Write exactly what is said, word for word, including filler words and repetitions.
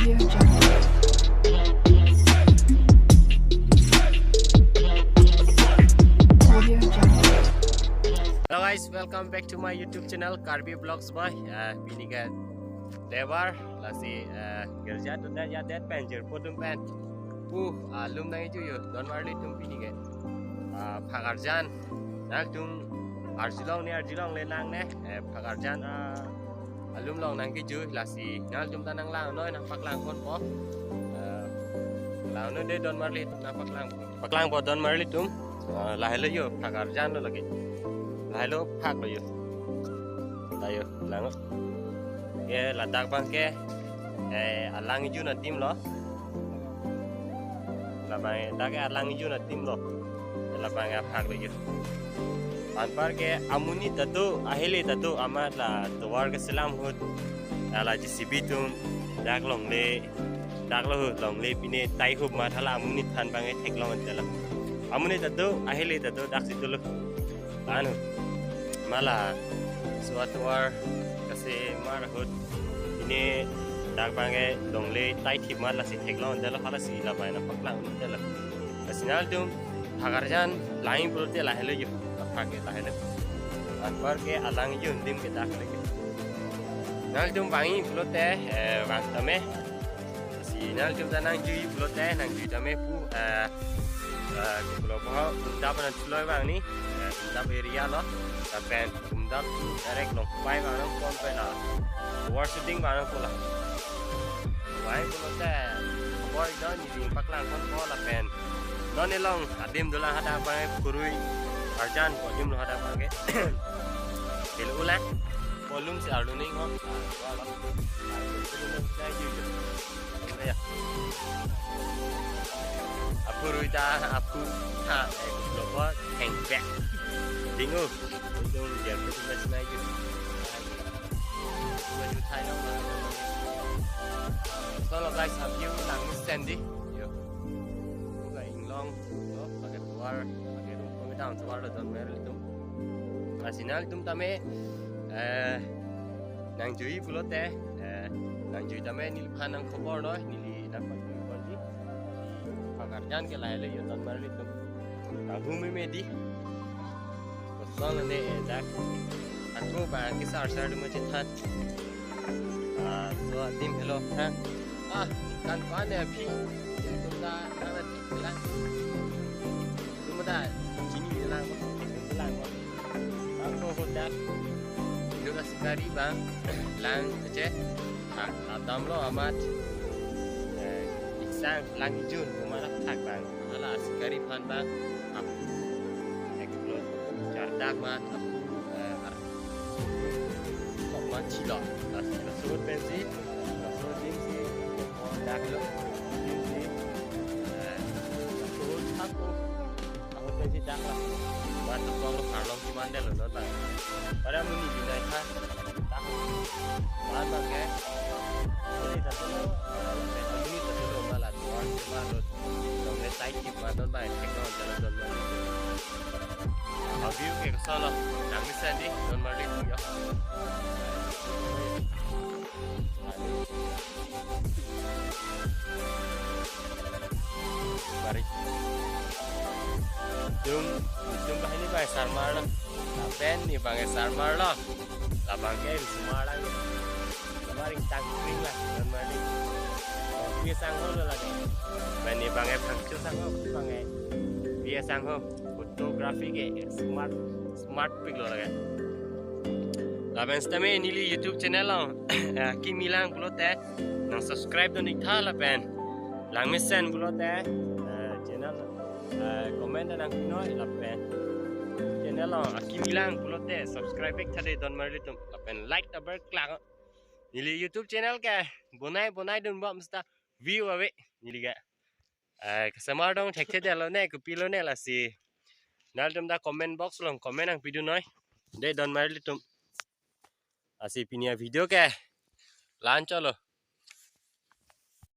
Audio Jungle. Audio Jungle. Hello guys, welcome back to my YouTube channel Karbi Vlogs Boy. Uh, pini ke Debar, lasi uh, girja atum ta jadet pen jirpo atum pen pu alum nangkiju yo, don marli atum pini ke uh, phak arjan. Nangtum arjulong ne, arjulongle nangne, eh, phak arjan uh, alum along nangkiju, lasi nangtum ta nanglangnon, nangpaklangponpo. Eh, langnon de don marli atum nangpaklang. Paklangpo don marli atum. Eh, lahelo yo, phak arjan lo lake. Lahelo phak lo yo. Layo, lang. Ke ladak abang ke eh, alang ijun adim lo. Labang dak ke alang ijun adim lo. Labang aphak lo yo. Anpar ke amonit ta do, ahele ta do, amat la tovar keselam ahut, la J C B atum dak longle, dak lo ahut longle pine tai hup amat hala amonit aphan abang theklong ante lo. Amonit ta do, ahele ta do, daksi dolo. Anu, mala so atovar kasemar ahut pine dak abang ke longle tai thip amat lasi theklong ante lo, halasi labang nangpaklang ante lo. Lasi nangtum phak arjan langji pulote lahelo yo, aphak ke lahelo. Anpar ke alang ijun adim ke dak le. Nangtum vangji pulote, eh, vang tame. Lasi nangtum ta nangjuiji pulote, nangjui tame pu, eh, eh, pulo po, Umdap anan chuloi abang ni, eh, Umdap area lo, lapen Umdap direct Longpai abang nangponpe la. War shooting abang nangpo la. Wai pulote, boy don, neli paklangponpo lapen non along adim dolang hadak abang phurui arjan pu adim lo hadak abang ke. Bil ulang. Volume si arlo ning ho. Wala. Ya. Aphurui ta, aphu ta, eh, lo po, hang back. Dingo. Untung dia pun masih naik gitu. Cuma juta yang mana? So lo guys, have you nang Sandy? Yo. Buka inglong, lo pakai tuar, pakai rumah kita tuar lo don marli atum. Lasi nangtum tame, eh, nangjuiji pulote, eh, nangjui tame neliphan nangkhobor noi, neli nangpajui ponji. Phak arjan ke lahelo yo don marli atum. Kanghu meme di. Kosong ne, eh, dak. Ako ba kisar sar dum chethan. Ah, so adim helo ha. Ah, kan pa ne aphi. Tum ta nang na thik lang. Tum ta chini lang ko, lang ko. Ako hodak. Yo ka sikari abang lang che. Ha, atam lo amat. Eh, iksang lang ijun, kumana thak abang. Hala sikari aphan abang. Aphu. Explore. Chardak amat. Aphu. Eh, ar- Kok manchi lo. Laso, laso pensi, laso adim si, dak lo, adim si, eh, laso thak ko, laso pensi dak lo. Wan to kong lo karlong si mandel lo non abang. Pada amonit binai ha, dak lo. Wan abang ke, ini satu lo, eh, amonit satu lo malat, wan cuma lo, dong le tai kip ma non abang, cek non jalan don abang. Audio ke kesana, nang bisa di, don marli atum ya. Mari. Tum, tum bah ini abang sarmar lo. Lapen ne abang sarmar lo. Labang ke sarmar lang. Labang ring tang ring lang, don marli. Pi sang ho lo lake. Mane abang phangcho sang ho, abang. Pi sang ho. Photography ke smart, smart pic lo lake. Lapen sitame neli YouTube channel lo, eh, kimi lang pulote, nang subscribe dun ik tha lapen. Langmesen pulote, eh, channel, eh, comment nangpi noi lapen. Channel lo, eh, kimi lang pulote, subscribe ik tha de don marli atum. Lapen like ta ber klang. Neli YouTube channel ke, bonai, bonai dun bom sita view ave, neli ke. Eh, kasemar dong thekthe detlo ne, kopilo ne lasi. Nangtum ta comment box along comment nangpi dun noi. De don marli atum. Lasi pini avideo ke la-an chot lo.